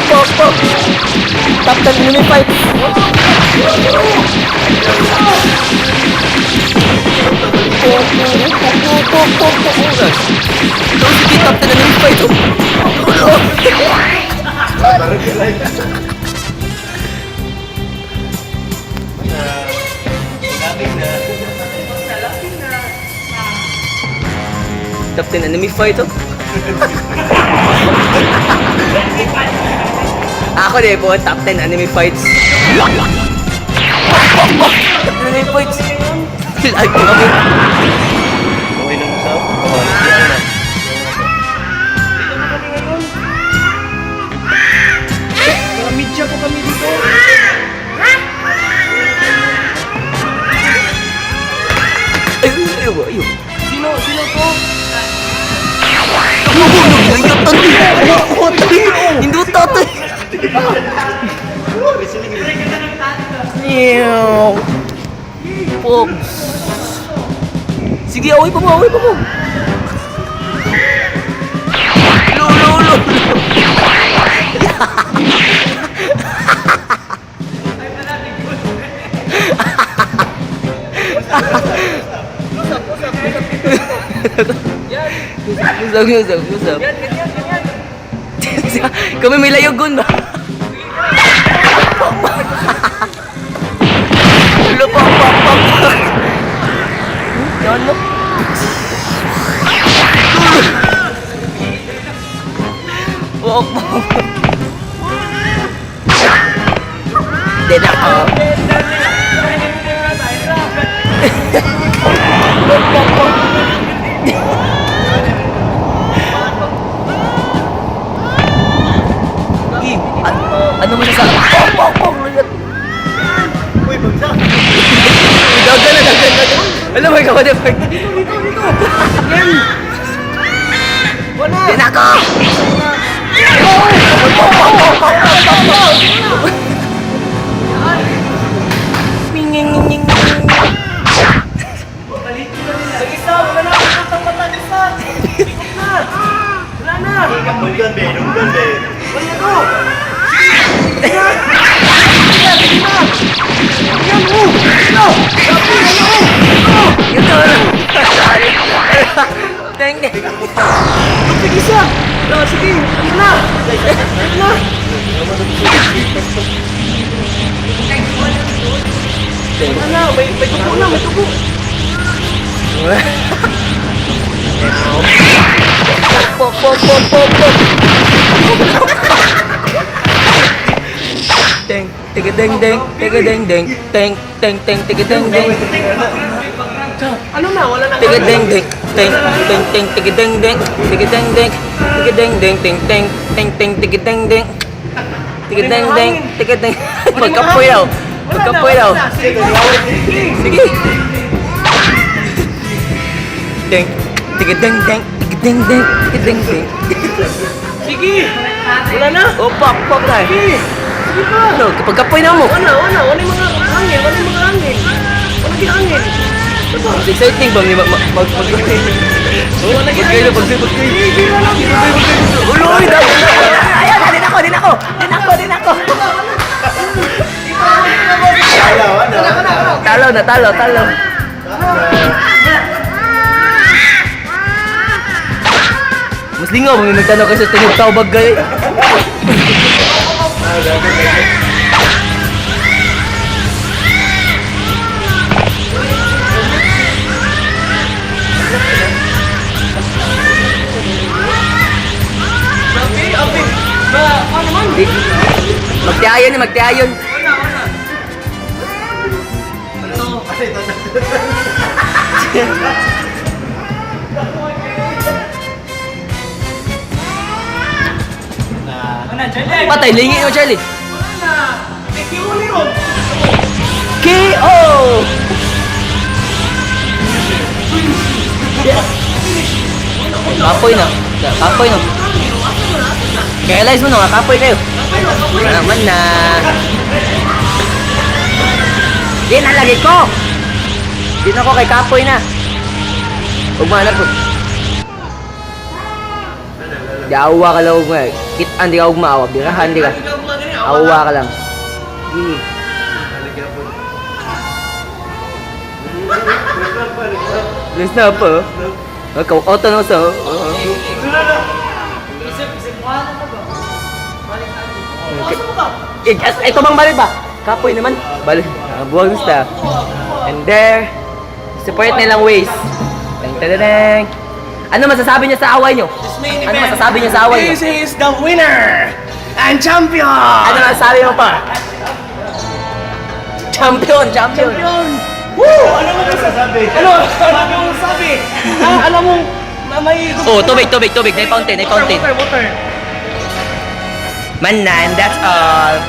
Pok, pok. Top 10 enemy fight. Pok, pok, pok, pok, pok, pok. Oh, sige, top 10 enemy fight. Oh. Top 10 enemy fight, oh. Ako din po, top 10 anime fights. Top 10 anime fights. Live po kami. Okay lang sa. Oh, yan na. Mga media po kami dito. Ay, ay, ay, ay. Sino, sino to? Hindi tatay. Meow. Pogs. Sige, away pa mo, away pa mo. Lo, lo, lo, lo. Usap, usap, usap. Yan, ganyan, ganyan. Kami may layogon ba? Ulo, pok, pok, pok, pok. Yan, no? Pok, pok. Din ako. Pok, pok, pok. Gi, ano mo siya sa... Pok, pok, pok! Uy, bagsak! Dagan na, dagan, dagan. Alam mo, ikaw na. Dito, dito, dito. Yan. Wala. Din ako! Pok, pok, pok, pok, pok, pok. Ming, ming, ming, ming. Sa isa, wala na. Putang mata, isa. Ikot na. Wala na. Nunggan be, nunggan be. Wala ko. Sige na. Sige na, sige na. Yan, oh. Ano? Grabe, ano, oh. Oh. Yun na, wala. Teng, teng. Tubig isa. Oh, sige, ano na? Ano na? Wala na, may tubo na, may tubo. Pok, pok, pok, pok, pok. Teng, tiga deng deng, tiga deng deng, teng, teng, teng, tiga deng deng. Ano na, wala na. Tiga deng deng, teng, teng, teng, tiga deng deng, tiga deng deng, tiga deng deng, teng, teng, teng, teng, tiga deng deng. Tiga deng deng, tiga deng. Pagkapoy daw. Pagkapoy daw. Sige. Sige. Deng, tiga deng deng, tiga deng deng, tiga deng deng. Sige. Wala na. Oh, pok, pok na. Sige. Sige pa. Ano, pagkapoy na mo. Wala, wala. Wala yung mga hangin. Wala yung mga hangin. Wala yung hangin. Mas exciting ba? Mag mag mag mag Wala Pag yung kayo, pag pag Uloy, daw. Ayan, din ako, din ako. Din ako, din ako. Wala, wala. Talo na, talo, talo. Mas lingaw, may nagtanaw kasi sa tingog tao bagay. Grabe, abe. Ba, ano naman? Di, magtiayon eh, magtiayon. Wala, wala. Ano? Ano, Charlie? Patay, lingi mo, Charlie. Wala na. May kiyo ni Ron. KO! Kapoy na. Kapoy na. Realize mo na, kapoy kayo. Wala naman na. Di na lagi ko. Di na ko kay kapoy na. Ugma na po. Yawa ka lang ugma. Kitaan di ka ugma, awa. Birahan di ka. Awa ka lang. Sige. Listen na po. Ikaw, auto na so. Ito bang balik ba? Kapoy naman. Balik. Ah, buwag na. And there, support nilang ways. Teng teng teng. Ano masasabi niyo sa away niyo? Ano masasabi niyo sa away niyo? This is the winner and champion! Ano masasabi mo pa? Champion, champion. Champion! Woo! Ano mo masasabi? Ano? Ano mo masasabi? Ah, alam mo, may Oh, tubig, tubig, tubig. May fountain, may fountain. Water, water. Manan, that's all.